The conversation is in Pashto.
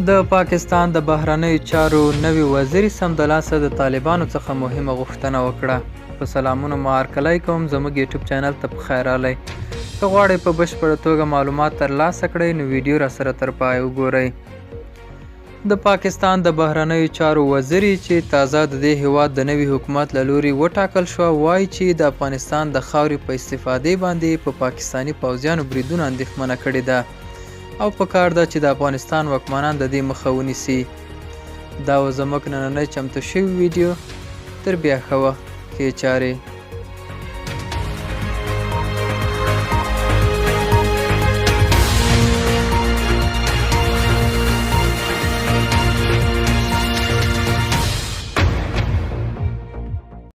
د پاکستان د بهرنیو چارو نوي وزیر سمدلاسه د طالبانو څخه مهمه غوښتنه وکړه. په سلامونو مو هرکلی کوم، زموږ یوټیوب چینل ته په خیر راغلی. که غواړئ په بشپړه توګه معلومات ترلاسه کړئ نو ویډیو راسره تر پایه وګورئ. د پاکستان د بهرنیو چارو وزیرې چې تازه د دې هیواد د نوي حکومت له لوري وټاکل شوه، وايي چې د افغانستان د خاورې په استفادې باندې په پاکستاني پوځیانو بریدونه اندېښمنه کړې ده او په کار ده چې د افغانستان واکمنان د دې مخه ونیسي. دا و زموږ نننۍ چمتو شوې ویډیو. تر بیا ښه وخت، ښې چارې.